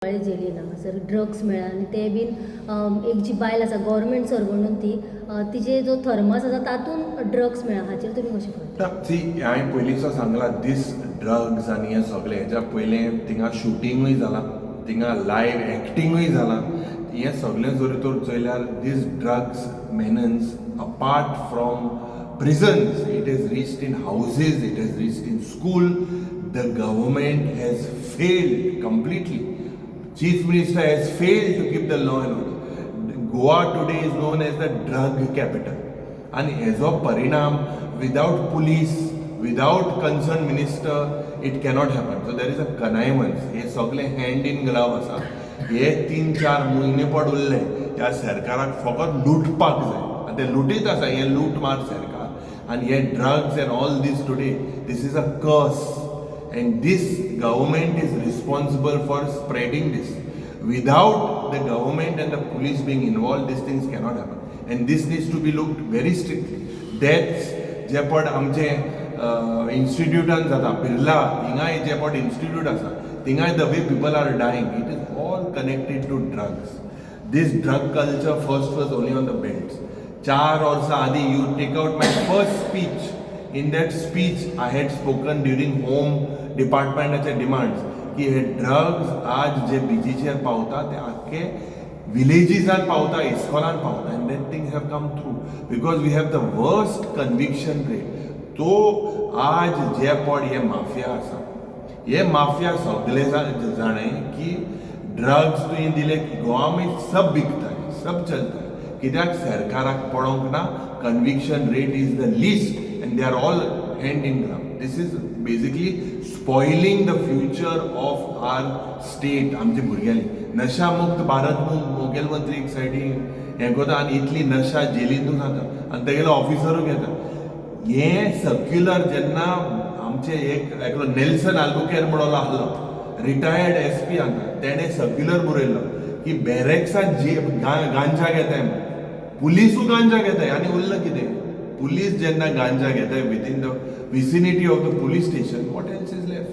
कुंकळ्ळे जेलीन हांगासर ड्रग्स मेळ्ळा आनी ते बीन एक जी बायल आसा, गव्हर्मेंट सर्वंट ती, तिजे जो थर्मास आसा तातूंत ड्रग्स मेळ्ळा, हाचेर तुमी कशें पळयता? सी, हांवें पयलींचो सांगला, दीस ड्रग्स आनी हें सगळें हेज्या पयलें थिंगा शुटिंगूय जालां, थिंगा लायव्ह एक्टिंगूय जालां. हें सगळें जरी तर चोयल्यार, these drugs menace, apart from prisons, it has reached in houses, it has reached in school. The government has failed completely. Chief Minister has failed to keep the law and order. Goa today is known as the drug capital. And हेजो परिणाम, without police, without concerned minister, it cannot happen. So there is a connivance. हे सगळे hand in glove आसा. हे 3-4 म्हयने पड उरले ह्या सरकाराक फकत लुटपाक जाय आनी ते लुटीत आसा. हे लूट मार सरकार आनी हे drugs and all this today, this is a curse and this government is responsible for spreading this. Without the government and the police being involved, these things cannot happen. And this needs to be looked very strictly. Deaths जे पड आमचे इन्स्टिट्यूटान जाता, बिर्ला हिंगाय जे पड institute आसा, थिंगाय the way people are dying, it is all connected to drugs. This drug culture first was only on the belts. 4 वर्सां आदीं, you take out my first speech, in that speech I had spoken during home डिपार्टमेंटाचे demands की हे drugs आज जे बिचीचेर पावता ते आख्खे विलेजीसान पावता, इस्कॉलान पावता, and that things have come through because we have the worst conviction rate. तो आज जे पड हे माफिया आसा, हे माफिया सगळे जाणे की ड्रग्स तुवें दिले, गोवा में सब बिकता है, सब चलता है. कित्याक सरकाराक पडोंक ना. Conviction rate is the least and they are all hand in glove. This is basically spoiling the future of our state. आमच्या भुरग्यांनी नशामुक्त भारत म्हूण मुखेलमंत्री एक सायडीन हें करता आनी इतली नशा जेलींतूच जाता आनी तेगेलो ऑफिसरूय घेता. हें सर्क्युलर जेन्ना आमचे एक एकलो नेल्सन आल्बुकेर म्हणून आहलो, रिटायर्ड एसपी हांगा, तेणें सर्क्युलर बरयल्लो की बॅरेक्सान जे गांजा घेताय म्हूण, पुलिसूय गांजा घेताय आनी उरलें कितें? पुलीस जेन्ना गांजा घेताय within the vicinity of the police station, what else is left?